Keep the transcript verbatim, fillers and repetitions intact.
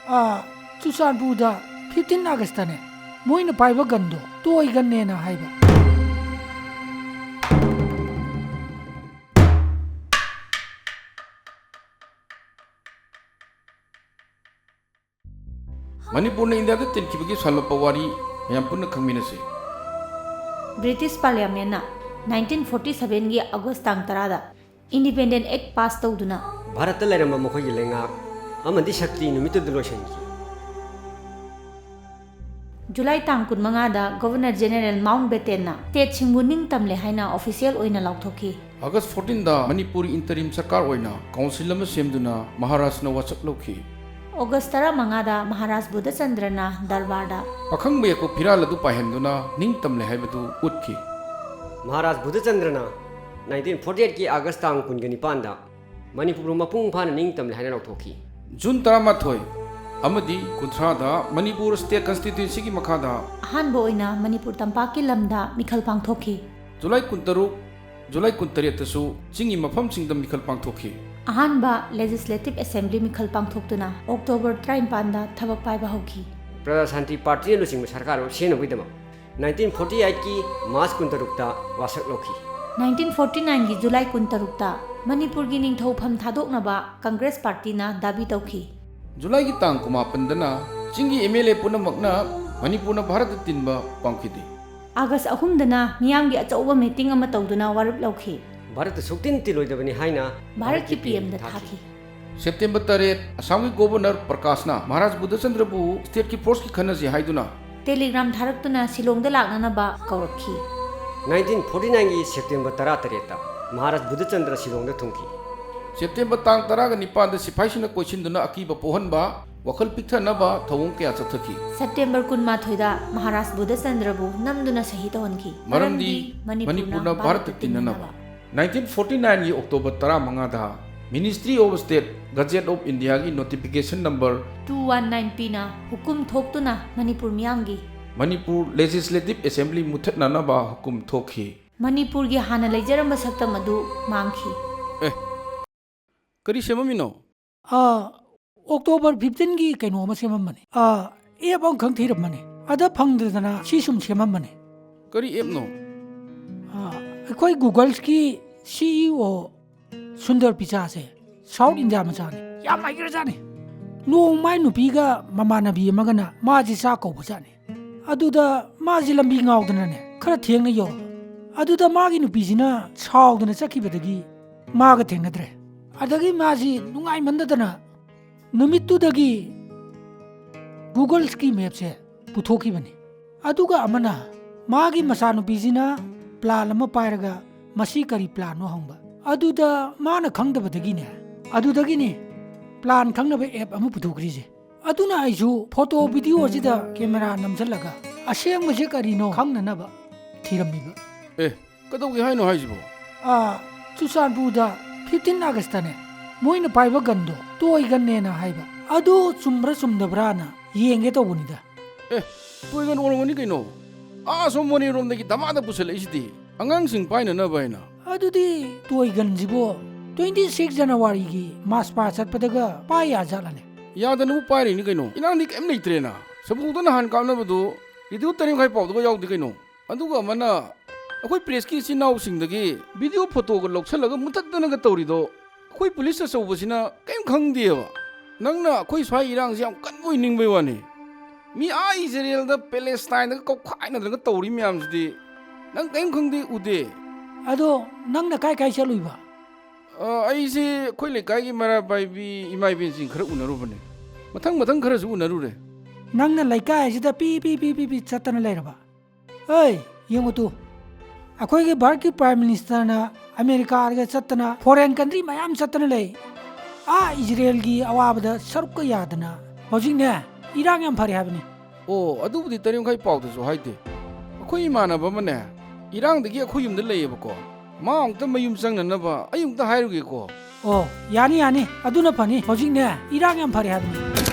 ꯑꯥ, ꯆꯨꯔꯆꯥꯟꯄꯨꯔꯗ fifteen ꯑꯥꯒꯁꯇꯅꯦ꯫ ꯃꯣꯏꯅ ꯄꯥꯏꯕ ꯒꯟꯗꯣ ꯇꯣꯏ ꯒꯟꯅꯦꯅ ꯍꯥꯏꯕ꯫ ꯃꯅꯤꯄꯨꯔꯅ ꯏꯟꯗꯤꯌꯥꯗ ꯇꯤꯟꯈꯤꯕꯒꯤ ꯁꯥꯂꯣꯠꯄ ꯋꯥꯔꯤ ꯃꯌꯥꯝ ꯄꯨꯟꯅ ꯈꯪꯃꯤꯟꯅꯁꯤ꯫ ꯕ꯭ꯔꯤꯇꯤꯁ ꯄꯥꯔꯂꯤꯌꯥꯃꯦꯟꯅ ꯅꯥꯏꯟꯇꯤꯟ ꯐꯣꯔꯇꯤ ꯁꯚꯦꯟꯒꯤ ꯑꯥꯒꯁ ꯇꯥꯡ ꯇꯔꯥꯗ ꯏꯟꯗꯤꯄꯦꯟꯗꯦꯟ ꯑꯦꯛ ꯄꯥꯁ ꯇꯧꯗꯨꯅ ꯚꯥꯔꯠꯇ ꯂꯩꯔꯝꯕ ꯃꯈꯣꯏꯒꯤ ꯂꯩꯉꯥꯛ ꯑꯃꯗꯤ ꯁꯛꯇꯤ ꯅꯨꯃꯤꯠꯇꯨꯗ ꯂꯣꯏꯁꯤꯟꯈꯤ꯫ ꯖꯨꯂꯥꯏ ꯇꯥꯡ ꯀꯨꯟꯃꯉꯥꯗ ꯒꯣꯚꯔꯅꯔ ꯖꯦꯅꯦꯔꯦꯜ ꯃꯥꯎꯟꯠ ꯕꯦꯇꯦꯟꯅ ꯁ꯭ꯇꯦꯠꯁꯤꯡꯕꯨ ꯅꯤꯡꯇꯝꯂꯦ ꯍꯥꯏꯅ ꯑꯣꯐꯤꯁꯤꯌꯦꯜ ꯑꯣꯏꯅ ꯂꯥꯎꯊꯣꯛꯈꯤ꯫ ꯑꯥꯒꯁ ꯐꯣꯔꯇꯤꯟꯗ ꯃꯅꯤꯄꯨꯔ ꯏꯟꯇꯔꯤꯝ ꯁꯔꯀꯥꯔ ꯑꯣꯏꯅ ꯀꯥꯎꯟꯁꯤꯜ ꯑꯃ ꯁꯦꯝꯗꯨꯅ ꯃꯍꯥꯔꯥꯖꯅ ꯋꯥꯁꯛ ꯂꯧꯈꯤ꯫ ꯑꯣꯒꯁ ꯇꯔꯥꯃꯉꯥꯗ ꯃꯍꯥꯔꯥꯖ ꯕꯨꯙꯆꯟꯗ꯭ꯔꯅ ꯗꯔꯕꯥꯔꯗ ꯄꯥꯈꯪꯕ ꯌꯦꯛꯄ ꯐꯤꯔꯥꯜ ꯑꯗꯨ ꯄꯥꯏꯍꯟꯗꯨꯅ ꯅꯤꯡꯇꯝꯂꯦ ꯍꯥꯏꯕꯗꯨ ꯎꯠꯈꯤ꯫ ꯃꯍꯥꯔꯥꯖ ꯕꯨꯙꯆꯟꯗ꯭ꯔꯅ ꯅꯥꯏꯟꯇꯤꯟ ꯐꯣꯔꯇꯤ ꯑꯩꯠꯀꯤ ꯑꯥꯒꯁ ꯇꯥꯡ ꯀꯨꯟꯒ ꯅꯤꯄꯥꯟꯗ ꯃꯅꯤꯄꯨꯔꯕꯨ ꯃꯄꯨꯡ ꯐꯥꯅ ꯅꯤꯡꯇꯝꯂꯦ ꯍꯥꯏꯅ ꯂꯥꯎꯊꯣꯛꯈꯤ꯫ ꯖꯨꯟ ꯇꯔꯥꯃꯥꯊꯣꯏ ꯑꯃꯗꯤ ꯀꯨꯟꯊ꯭ꯔꯥꯗ ꯃꯅꯤꯄꯨꯔ ꯁ꯭ꯇꯦꯠ ꯀꯟꯁꯇꯤꯇ꯭ꯌꯨꯟꯁꯤꯒꯤ ꯃꯈꯥꯗ ꯑꯍꯥꯟꯕ ꯑꯣꯏꯅ ꯃꯅꯤꯄꯨꯔ ꯇꯝꯄꯥꯛꯀꯤ ꯂꯝꯗ ꯃꯤꯈꯜ ꯄꯥꯡꯊꯣꯛꯈꯤ꯫ ꯖꯨꯂꯥꯏ ꯀꯨꯟꯇꯔꯨꯛ, ꯖꯨꯂꯥꯏ ꯀꯨꯟꯇꯔꯦꯠꯇꯁꯨ ꯆꯤꯡꯒꯤ ꯃꯐꯝꯁꯤꯡꯗ ꯃꯤꯈꯜ ꯄꯥꯡꯊꯣꯛꯈꯤ꯫ ꯑꯍꯥꯟꯕ ꯂꯦꯖꯤꯁꯂꯦꯇꯤꯚ ꯑꯦꯁꯦꯝꯕ꯭ꯂꯤ ꯃꯤꯈꯜ ꯄꯥꯡꯊꯣꯛꯇꯨꯅ ꯑꯣꯛꯇꯣꯕꯔ ꯇꯔꯥꯅꯤꯄꯥꯟꯗ ꯊꯕꯛ ꯄꯥꯏꯕ ꯍꯧꯈꯤ꯫ ꯄ꯭ꯔꯖꯥ ꯁꯥꯟꯇꯤ ꯄꯥꯔꯇꯤꯅ ꯂꯨꯆꯤꯡꯕ ꯁꯔꯀꯥꯔ ꯑꯃ ꯁꯦꯝꯅꯕꯒꯤꯗꯃꯛ ꯅꯥꯏꯟꯇꯤꯟ ꯐꯣꯔꯇꯤ ꯑꯩꯠꯀꯤ ꯃꯥꯔꯆ ꯀꯨꯟꯇꯔꯨꯛꯇ ꯋꯥꯁꯛ ꯂꯧꯈꯤ꯫ ꯅꯥꯏꯟꯇꯤꯟ ꯐꯣꯔꯇꯤ ꯅꯥꯏꯟꯒꯤ ꯖꯨꯂꯥꯏ ꯀꯨꯟꯇꯔꯨꯛꯇ ꯃꯅꯤꯄꯨꯔꯒꯤ ꯅꯤꯡꯊꯧ ꯐꯝ ꯊꯥꯗꯣꯛꯅꯕ ꯀꯪꯒ꯭ꯔꯦꯁ ꯄꯥꯔꯇꯤꯅ ꯗꯥꯕꯤ ꯇꯧꯈꯤ꯫ ꯖꯨꯂꯥꯏꯒꯤ ꯇꯥꯡ ꯀꯨꯟꯃꯥꯄꯟꯗꯅ ꯆꯤꯡꯒꯤ ꯑꯦꯝ ꯑꯦꯜ ꯑꯦ ꯄꯨꯝꯅꯃꯛꯅ ꯃꯅꯤꯄꯨꯔꯅ ꯚꯥꯔꯠꯇ ꯇꯤꯟꯕ ꯄꯥꯝꯈꯤꯗꯦ꯫ ꯑꯥꯒꯁ ꯑꯍꯨꯝꯗꯅ ꯃꯤꯌꯥꯝꯒꯤ ꯑꯆꯧꯕ ꯃꯤꯇꯤꯡ ꯑꯃ ꯇꯧꯗꯨꯅ ꯋꯥꯔꯦꯞ ꯂꯧꯈꯤ꯫ ꯚꯥꯔꯠꯇ ꯁꯨꯛꯇꯤꯟ ꯇꯤꯜꯂꯣꯏꯗꯕꯅꯤ ꯍꯥꯏꯅ ꯚꯥꯔꯠꯀꯤ ꯚꯥꯔꯠꯀꯤ ꯄꯤ ꯑꯦꯝꯗ ꯄꯤ ꯑꯦꯝꯗ ꯊꯥꯈꯤ꯫ ꯊꯥꯈꯤ꯫ ꯁꯦꯞꯇꯦꯝꯕꯔ ꯇꯔꯦꯠ, ꯑꯁꯥꯝꯒꯤ ꯒꯣꯚꯔꯅꯔ ꯄ꯭ꯔꯀꯥꯁꯅ ꯃꯍꯥꯔꯥꯖ ꯕꯨꯙꯆꯟꯗ꯭ꯔꯕꯨ ꯁ꯭ꯇꯦꯠꯀꯤ ꯐꯣꯔꯁꯀꯤ ꯈꯟꯅꯁꯤ ꯍꯥꯏꯗꯨꯅ ꯇꯦꯂꯤꯒ꯭ꯔꯥꯝ ꯊꯥꯔꯛꯇꯨꯅ ꯁꯤꯂꯣꯡꯗ ꯂꯥꯛꯅꯅꯕ ꯀꯧꯔꯛꯈꯤ꯫ ꯅꯥꯏꯟꯇꯤꯟ ꯐꯣꯔꯇꯤ ꯅꯥꯏꯟꯒꯤ ꯁꯦꯞꯇꯦꯝꯕꯔ ꯇꯔꯥꯇꯔꯦꯠꯇ ꯃꯍꯥꯔꯥꯖ ꯕꯨꯙꯆꯟꯗ꯭ꯔ ꯁꯤꯂꯣꯡꯗ ꯊꯨꯡꯈꯤ꯫ ꯁꯦꯞꯇꯦꯝꯕꯔ ꯇꯥꯡ ꯇꯔꯥꯒ ꯅꯤꯄꯥꯟꯗ ꯁꯤꯐꯥꯏꯁꯤꯡꯅ ꯀꯣꯏꯁꯤꯟꯗꯨꯅ ꯑꯀꯤꯕ ꯄꯣꯛꯍꯟꯕ, ꯋꯥꯈꯜ ꯄꯤꯛꯊꯅꯕ ꯊꯧꯑꯣꯡ ꯀꯌꯥ ꯆꯠꯊꯈꯤ꯫ ꯁꯦꯞꯇꯦꯝꯕꯔ ꯀꯨꯟꯃꯥꯊꯣꯏꯗ ꯃꯍꯥꯔꯥꯖ ꯕꯨꯙꯆꯟꯗ꯭ꯔꯕꯨ ꯅꯝꯗꯨꯅ ꯁꯍꯤ ꯇꯧꯍꯟꯈꯤ꯫ ꯃꯔꯝꯗꯤ ꯃꯔꯝꯗꯤ ꯃꯅꯤꯄꯨꯔꯅ ꯃꯅꯤꯄꯨꯔꯅ ꯚꯥꯔꯠꯇ ꯚꯥꯔꯠꯇ ꯇꯤꯟꯅꯅꯕ꯫ ꯇꯤꯟꯅꯅꯕ꯫ ꯅꯥꯏꯟꯇꯤꯟ ꯐꯣꯔꯇꯤ ꯅꯥꯏꯟꯒꯤ ꯑꯣꯛꯇꯣꯕꯔ ꯇꯔꯥꯃꯉꯥꯗ Ministry of State Gazette of Indiaꯒꯤ notification number two one nine Pꯅ ꯍꯨꯀꯨꯝ ꯊꯣꯛꯇꯨꯅ ꯃꯅꯤꯄꯨꯔ ꯃꯤꯌꯥꯝꯒꯤ ꯃꯅꯤꯄꯨꯔ Legislative Assembly ꯃꯨꯊꯠꯅꯅꯕ ꯍꯨꯀꯨꯝ ꯊꯣꯛꯈꯤ꯫ ꯃꯅꯤꯄꯨꯔꯒꯤ ꯍꯥꯟꯅ ꯂꯩꯖꯔꯝꯕ ꯁꯛꯇꯝ ꯑꯗꯨ ꯃꯥꯡꯈꯤ꯫ ꯑꯦ, ꯀꯔꯤ ꯁꯦꯝꯃꯝꯃꯤꯅꯣ? ꯑꯥ, ꯑꯣꯛꯇꯣꯕꯔ ꯐꯤꯐꯇꯤꯟꯒꯤ ꯀꯩꯅꯣ ꯑꯃ ꯁꯦꯝꯃꯝꯕꯅꯦ꯫ ꯑꯥ, ꯑꯦꯞ ꯑꯃꯈꯛ ꯊꯤꯔꯝꯕꯅꯦ꯫ ꯑꯗ ꯐꯪꯗꯗꯅ ꯁꯤ ꯁꯨꯝ ꯁꯦꯝꯃꯝꯕꯅꯦ꯫ ꯀꯔꯤ ꯑꯦꯞꯅꯣ? ꯑꯥ, ꯑꯩꯈꯣꯏ ꯒꯨꯒꯜꯁꯀꯤ ꯁꯤ ꯏ ꯑꯣ ꯁꯨꯟꯗꯔ ꯄꯤꯆꯥꯁꯦ ꯁꯥꯎꯠ ꯏꯟꯗꯤꯌꯥ ꯃꯆꯥꯅꯤ꯫ ꯌꯥꯝ ꯍꯩꯈ꯭ꯔꯖꯥꯠꯅꯤ꯫ ꯅꯣꯡꯃ ꯃꯥꯏ ꯅꯨꯄꯤꯒ ꯃꯃꯥꯟꯅꯕꯤ ꯑꯃꯒꯅ ꯃꯥꯁꯦ ꯆꯥꯛ ꯀꯧꯕꯖꯥꯠꯅꯤ꯫ ꯑꯗꯨꯗ ꯃꯥꯁꯦ ꯂꯝꯕꯤ ꯉꯥꯎꯗꯅꯅꯦ, ꯈꯔ ꯊꯦꯡꯅ ꯌꯧꯔꯕ꯫ ꯑꯗꯨꯗ ꯃꯥꯒꯤ ꯅꯨꯄꯤꯁꯤꯅ ꯁꯥꯎꯗꯅ ꯆꯠꯈꯤꯕꯗꯒꯤ ꯃꯥꯒ ꯊꯦꯡꯅꯗ꯭ꯔꯦ꯫ ꯑꯗꯒꯤ ꯃꯥꯁꯤ ꯅꯨꯡꯉꯥꯏꯃꯟꯗꯗꯅ ꯅꯨꯃꯤꯠꯇꯨꯗꯒꯤ ꯒꯨꯒꯜꯁꯀꯤ ꯃꯦꯞꯁꯦ ꯄꯨꯊꯣꯛꯈꯤꯕꯅꯤ꯫ ꯑꯗꯨꯒ ꯑꯃꯅ ꯃꯥꯒꯤ ꯃꯆꯥꯅꯨꯄꯤꯁꯤꯅ ꯄ꯭ꯂꯥꯟ ꯑꯃ ꯄꯥꯏꯔꯒ, "ꯃꯁꯤ ꯀꯔꯤ ꯄ꯭ꯂꯥꯟꯅꯣ?" ꯍꯪꯕ꯫ ꯑꯗꯨꯗ ꯃꯥꯅ ꯈꯪꯗꯕꯗꯒꯤꯅꯦ, ꯑꯗꯨꯗꯒꯤꯅꯤ ꯄ꯭ꯂꯥꯟ ꯈꯪꯅꯕ ꯑꯦꯞ ꯑꯃ ꯄꯨꯊꯣꯛꯈ꯭ꯔꯤꯁꯦ꯫ ꯑꯗꯨꯅ ꯑꯩꯁꯨ ꯐꯣꯇꯣ ꯚꯤꯗꯤꯑꯣꯁꯤꯗ ꯀꯦꯃꯦꯔꯥ ꯅꯝꯁꯤꯜꯂꯒ ꯑꯁꯦꯡꯕꯁꯦ ꯀꯔꯤꯅꯣ ꯈꯪꯅꯅꯕ ꯊꯤꯔꯝꯃꯤꯕ꯫ ꯑꯦ, ꯀꯩꯗꯧꯒꯦ ꯍꯥꯏꯅꯣ ꯍꯥꯏꯁꯤꯕꯣ? ꯑꯥ, ꯆꯨꯔꯆꯥꯟꯄꯨꯔꯗ ꯐꯤꯐꯇꯤꯟ ꯑꯥꯒꯁꯇꯅꯦ, ꯃꯣꯏꯅ ꯄꯥꯏꯕ ꯒꯟꯗꯣ ꯇꯣꯏ ꯒꯟꯅꯦꯅ ꯍꯥꯏꯕ꯫ ꯑꯗꯨ ꯆꯨꯝꯕ꯭ꯔꯥ ꯆꯨꯝꯗꯕ꯭ꯔꯥꯅ ꯌꯦꯡꯒꯦ ꯇꯧꯕꯅꯤꯗ꯫ ꯑꯦ, ꯇꯣꯏ ꯒꯟ ꯑꯣꯏꯔꯝꯒꯅꯤ ꯀꯩꯅꯣ꯫ ꯑꯥ, ꯑꯁꯣꯝ ꯃꯣꯔꯦꯔꯣꯝꯗꯒꯤ ꯙꯃꯥꯗ ꯄꯨꯁꯜꯂꯛꯏꯁꯤꯗꯤ, ꯑꯉꯥꯡꯁꯤꯡ ꯄꯥꯏꯅꯅꯕ ꯍꯥꯏꯅ꯫ ꯑꯗꯨꯗꯤ ꯇꯣꯏ ꯒꯟꯁꯤꯕꯨ ꯇ꯭ꯋꯦꯟꯇꯤ ꯁꯤꯛꯁ ꯖꯅꯋꯥꯔꯤꯒꯤ ꯃꯥꯔꯆ ꯄꯥꯁ ꯆꯠꯄꯗꯒ ꯄꯥꯏ ꯌꯥꯖꯥꯠꯂꯅꯦ? ꯌꯥꯗꯅꯕꯨ ꯄꯥꯏꯔꯤꯅꯤ ꯀꯩꯅꯣ꯫ ꯏꯔꯥꯡꯗꯤ ꯀꯩꯝ ꯂꯩꯇ꯭ꯔꯦꯅ꯫ ꯁꯕꯨꯗ ꯅꯍꯥꯟ ꯀꯥꯞꯅꯕꯗꯨ ꯔꯦꯗꯤꯑꯣ ꯇꯔꯦꯠ ꯃꯈꯥꯏ ꯄꯥꯎꯗꯒ ꯌꯥꯎꯗꯦ ꯀꯩꯅꯣ꯫ ꯑꯗꯨꯒ ꯑꯃꯅ, ꯑꯩꯈꯣꯏ ꯄ꯭ꯔꯦꯁꯀꯤ ꯏꯆꯤꯟ ꯏꯅꯥꯎꯁꯤꯡꯗꯒꯤ ꯚꯤꯗꯤꯑꯣ ꯐꯣꯇꯣꯒ ꯂꯧꯁꯜꯂꯒ ꯃꯨꯊꯠꯇꯅꯒ ꯇꯧꯔꯤꯗꯣ, ꯑꯩꯈꯣꯏ ꯄꯨꯂꯤꯁ ꯑꯆꯧꯕꯁꯤꯅ ꯀꯔꯤꯝ ꯈꯪꯗꯦꯕ꯫ ꯅꯪꯅ ꯑꯩꯈꯣꯏ ꯁ꯭ꯋꯥꯏ ꯏꯔꯥꯡꯁꯤ ꯌꯥꯝ ꯀꯟꯕ ꯑꯣꯏ ꯅꯤꯡꯕꯩ ꯋꯥꯅꯤ꯫ ꯃꯤ ꯑꯥ ꯏꯖꯔꯦꯜꯗ ꯄꯦꯂꯦꯁꯇꯥꯏꯟꯗꯒ ꯀꯧꯈꯥꯏꯅꯗꯅꯒ ꯇꯧꯔꯤ ꯃꯌꯥꯝꯁꯤꯗꯤ ꯅꯪ ꯀꯔꯤꯝ ꯈꯪꯗꯦ, ꯎꯗꯦ꯫ ꯑꯗꯣ ꯅꯪꯅ ꯀꯥꯏ ꯀꯥꯏ ꯆꯠꯂꯨꯏꯕ? ꯑ, ꯑꯩꯁꯦ ꯑꯩꯈꯣꯏ ꯂꯩꯀꯥꯏꯒꯤ ꯃꯩꯔꯥ ꯄꯥꯏꯕꯤ ꯏꯃꯥ ꯏꯕꯦꯟꯁꯤꯡ ꯈꯔ ꯎꯅꯔꯨꯕꯅꯦ꯫ ꯃꯊꯪ ꯃꯊꯪ ꯈꯔꯁꯨ ꯎꯅꯔꯨꯔꯦ꯫ ꯅꯪꯅ ꯂꯩꯀꯥꯏ ꯑꯁꯤꯗ ꯄꯤ ꯄꯤ ꯄꯤ ꯄꯤ ꯄꯤ ꯆꯠꯇꯅ ꯂꯩꯔꯕ? ꯑꯩ, ꯌꯦꯡꯉꯨ ꯇꯨ, ꯑꯩꯈꯣꯏꯒꯤ ꯚꯥꯔꯠꯀꯤ ꯄ꯭ꯔꯥꯏꯝ ꯃꯤꯅꯤꯁꯇꯔꯅ ꯑꯃꯦꯔꯤꯀꯥꯗꯒ ꯆꯠꯇꯅ, ꯐꯣꯔꯦꯟ ꯀꯟꯇ꯭ꯔꯤ ꯃꯌꯥꯝ ꯆꯠꯇꯅ ꯂꯩ꯫ ꯑꯥ ꯏꯖꯔꯦꯜꯒꯤ ꯑꯋꯥꯕꯗ ꯁꯔꯨꯛꯀ ꯌꯥꯗꯅ꯫ ꯍꯧꯖꯤꯛꯅꯦ, ꯏꯔꯥꯡ ꯌꯥꯝ ꯐꯔꯦ ꯍꯥꯏꯕꯅꯤ꯫ ꯑꯣ, ꯑꯗꯨꯕꯨꯗꯤ ꯇꯔꯦꯠ ꯃꯈꯥꯏ ꯄꯥꯎꯗꯁꯨ ꯍꯥꯏꯗꯦ꯫ ꯑꯩꯈꯣꯏ ꯏꯃꯥꯟꯅꯕ ꯑꯃꯅꯦ, ꯏꯔꯥꯡꯗꯒꯤ ꯑꯩꯈꯣꯏ ꯌꯨꯝꯗ ꯂꯩꯌꯦꯕꯀꯣ꯫ ꯃꯥ ꯑꯃꯨꯛꯇ ꯃꯌꯨꯝ ꯆꯪꯅꯅꯕ ꯑꯩ ꯑꯃꯨꯛꯇ ꯍꯥꯏꯔꯨꯒꯦꯀꯣ꯫ ꯑꯣ, ꯌꯥꯅꯤ, ꯌꯥꯅꯤ꯫ ꯑꯗꯨꯅ ꯐꯅꯤ꯫ ꯍꯧꯖꯤꯛꯅꯦ, ꯏꯔꯥꯡ ꯌꯥꯝ ꯐꯔꯦ ꯍꯥꯏꯕꯅꯤ꯫